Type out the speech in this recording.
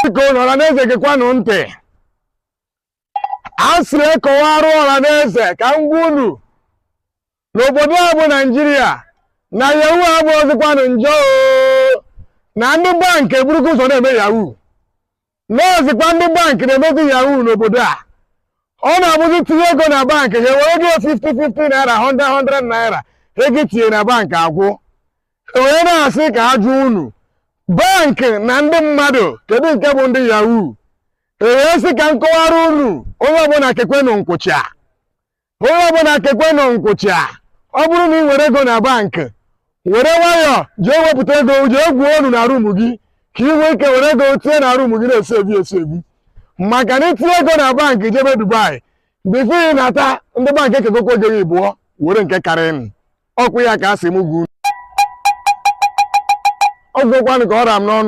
Biko, ọra na eze, gekwanụ ntị. A sịrị ekọwarụ ọra na eze ka m gwa unu n'obodo a bụ Naijiria na yahoo abụghịzikwanụ njọ oo, na ndị bank eburukwa ụzọ na-eme yahoo, n'ọzikwa ndị bank na-emezi yahoo n'obodo a. Ọ na-abụzi tinye ego na bank, ha ewere ego 50 50 naira, 100 100 naira, ego itinye na bank agwụ. Wee na-asị ka a jụọ unu, bank na ndị mmadụ, kedu nke bụ ndị yahoo? Ewee sị ka m kọwara unu, onye ọbụla kekwenụ nkwụcha, onye ọbụla kekwenụ nkwụcha. Ọ bụrụ na ị nwere ego na bank, were nwayọọ jee wepụta ego, jee gwuo onu na room gị, ka ị nwee ike were ego tinye na room gị na-esi ebu esi ebu, maka na itinye ego na bank jebe Dubai, before ị nata, ndị bank ekegokwa ego gị bụọ were nke karịrị ọkwụ ya. Ka a sị m gwu ọgwụkwanụ ka ọ ra m n'ọnụ.